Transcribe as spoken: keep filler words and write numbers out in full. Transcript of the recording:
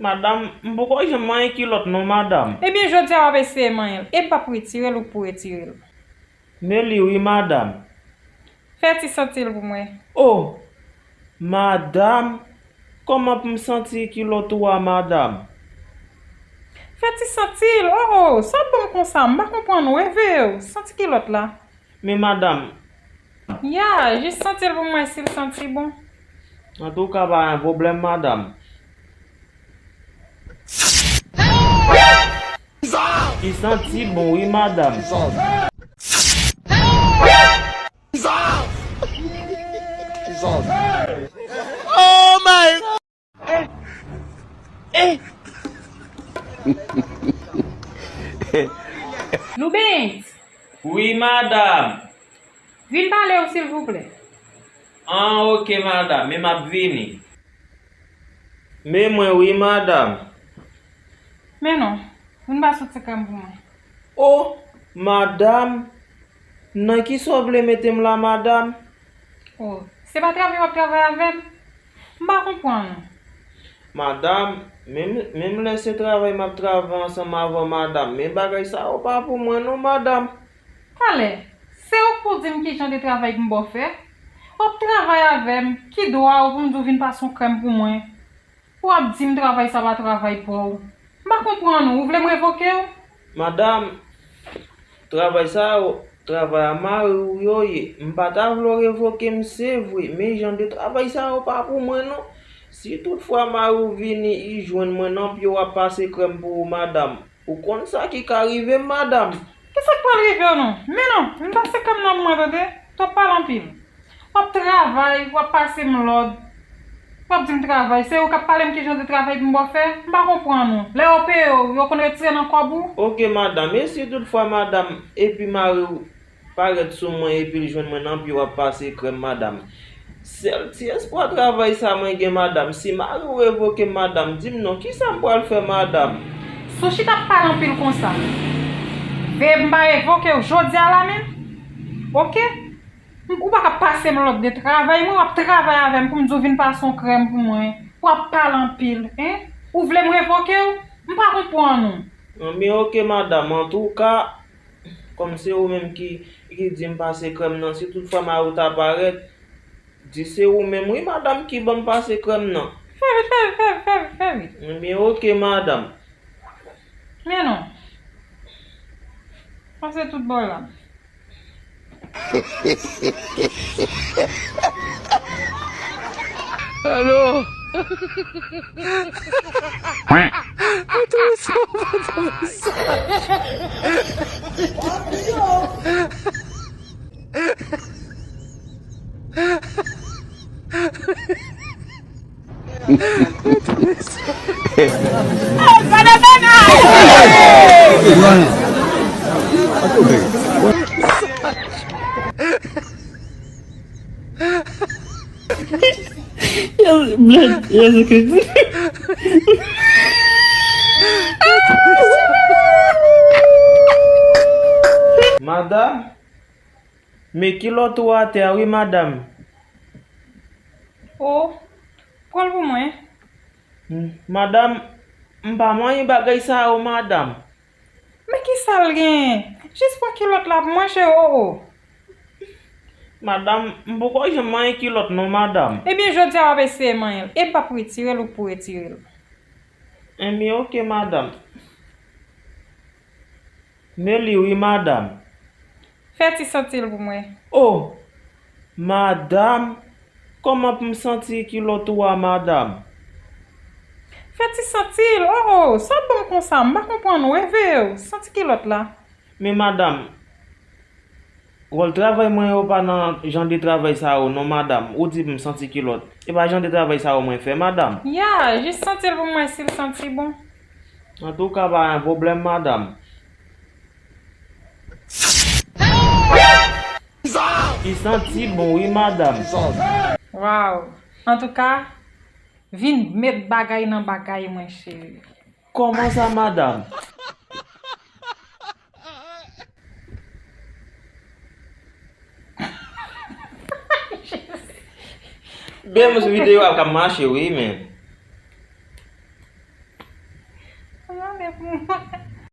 Madanm, m poko janm manyen kilòt non, madanm. Ebyen, jodi a w ap eseye manyen l. E m p ap retire l, ou k pou retire l. Men li wi, madanm. Fè ti santi l pou mwen. O! Madanm, kòman pou m santi kilòt ou a, madanm? Fè ti santi l, o, o, sa w ap ban m konsa? M pa konprann ou, reveye w, santi kilòt la. Men madanm. Ya, jis santi l pou m wè si l santi bon. Antouka, pa gen pwoblèm, madanm. Li santi bon, wi, madanm. Oh my God! Loubens! Wi, madanm. Vin pale w, silvouplè. An, oke, madanm, men m ap vini. Men mwen, wi, madanm. Men non, vin pase ti krèm pou mwen. O, madanm, nan kisa w vle mete m la, madanm? O, se pa travay w ap travay avè m? M pa konprann ou. Madanm, menm, menm lè se travay m ap travay ansanm avè w, madanm, men bagay sa yo pa pou mwen non, madanm. Talè, se ou k pou di m ki jan de travay pou m ba w fè? W ap travay avè m, ki dwa ou pou m di w vin pase yon krèm pou mwen? W ap di m travay sa pa travay pa w. M pa konprann ou, ou vle m revoke w? Madanm, travay sa yo, travay a mari w yo ye. M pa ta vle w revoke m, se vre, men jan de travay sa yo pa pou mwen non. Si toutfwa mari w vini, li jwenn mwen nan pye w ap pase krèm pou ou, madanm, ou konn sa ki ka rive m, madanm. Kisa k pral rive w non? Men non, vin pase krèm nan pou mwen, tande? Twòp pale anpil. W ap travay, w ap pase m lòd. W ap di m travay. Se ou k ap pale m ki jan de travay pou m ba w fè? M pa konprann ou. Lè yo peye w, yo konn retire nan kòb ou? Oke, madanm. E si toutfwa, madanm, epi mari w parèt sou mwen epi l jwenn mwen nan pye w ap pase krèm, madanm? Sèl ti espwa travay sa mwen gen, madanm. Si mari w revoke m, madanm, di m non, kisa m pral fè, madanm? Si w chita ap pale anpil konsa, veye m pa revoke w jodi a la menm. Oke? M, ou pa ka pase m lòd de travay mwen, w ap travay avè m pou m di w vin pase yon krèm pou mwen. W ap pale anpil, en? Ou vle m revoke w? M pa konprann ou. Anben, oke, madanm. Antouka, kòm se ou menm ki, ki di m pase krèm nan, si toutfwa mari w ta parèt, di se ou menm, wi, madanm, ki ban m pase krèm nan. Fè vit, fè vit, fè vit, fè vit, fè vit. Anben, oke, madanm. Men non. Pase tout bò la. Alo! Madanm, men kilòt ou atè a wi, madanm. O, pran l pou mwen. M, madanm, m pa manyen bagay sa yo, madanm. Men kisa l genyen? Jis pran kilòt la pou mwen, cheri, o, o. Madanm, m poko janm manyen kilòt non, madanm. Ebyen, jodi a w ap eseye manyen l. E m p ap retire l, ou k pou retire l. Enben, oke, madanm. Men li wi, madanm. Fè ti santi l pou mwen. O! Madanm, kòman pou m santi kilòt ou a, madanm? Fè ti santi l, o, o, sa w ap ban m konsa? M pa konprann ou, reveye w, santi kilòt la. Men madanm, wòl travay mwen yo pa nan jan de travay sa yo non, madanm. Ou di pou m santi kilòt. E pa jan de travay sa yo mwen fè, madanm. Ya, jis santi l pou m wè si l santi bon. Antouka, pa gen pwoblèm, madanm. Li santi bon wi, madanm. Waw. Antouka, vin met bagay nan bagay mwen, cheri. Kòman sa, madanm? Bèl videyo ap ka mache wi, men. Fè pou mwen.